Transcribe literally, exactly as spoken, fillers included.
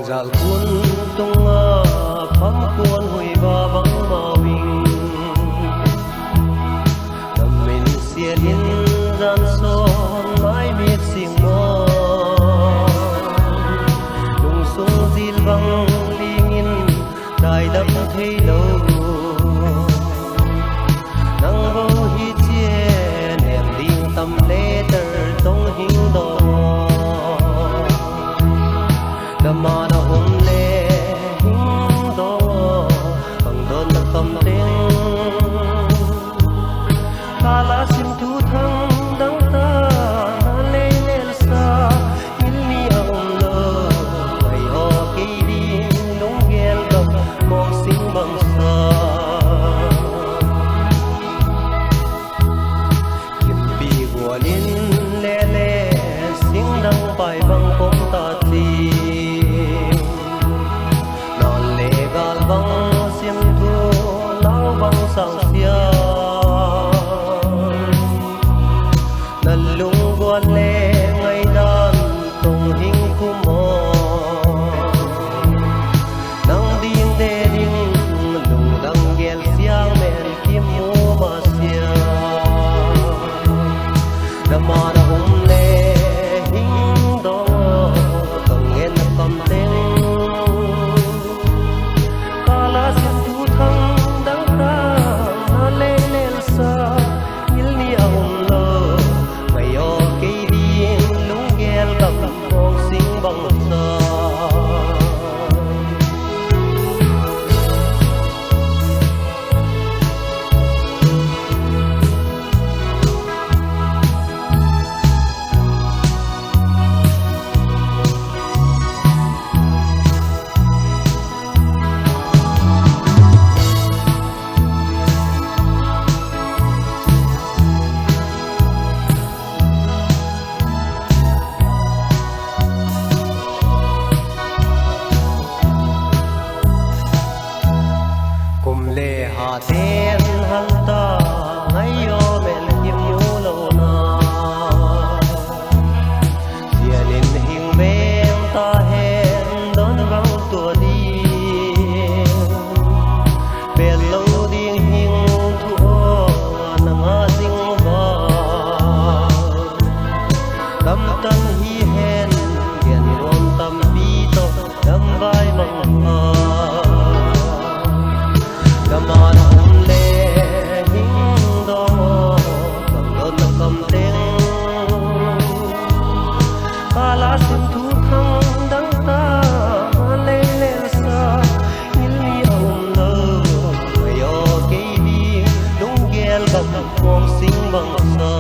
Zal kun tungah phamkuan huiva bangmah uh ing. Na min sianin zan sawn maimit sing maw? Lungsung zil bang lingin daidam thei lo. Nang bo hi cia nem ding tam le ter tong hing dong. Na man a om le hing dong, bang don na kam teng. Kala sim thu thang dang ta, na lei lel sa, ngil ni a om lo, ngai aw kei ding, lunggel dok, mawng sing bang sa. Kimpi gualin lele, singdang pai bang pom ta ci. Nan le gal bang sim thu, nau bang sang sia. Na lungguan le ngaidan tong hing kum aw. Nang ding de ding lungdang gel siang men kim mu ma sia. Na man a om le hing dong, ka ngen na kam teng. Kala sim thu thang dang ta, na lei lel sa, ngil ni a om lo, ngai aw kei ding, lunggel dam, mawng sing bang sa. Kum le haten hal ta, ngai aw men kim mu lo na. Sianin hing beng ta hen, don bang tua ding. Bel lo ding hing thu aw, na ngah zing va. Kam tan hi hen, gen nuam tampi tawh, dam vai mang ma. Na man a om le hing dong aw, kam don na kam teng. Kala sim thu thang dang ta, na lei lel sa, ngil ni a om lo, ngai aw kei ding, lunggel bang, mawng sing bang sa.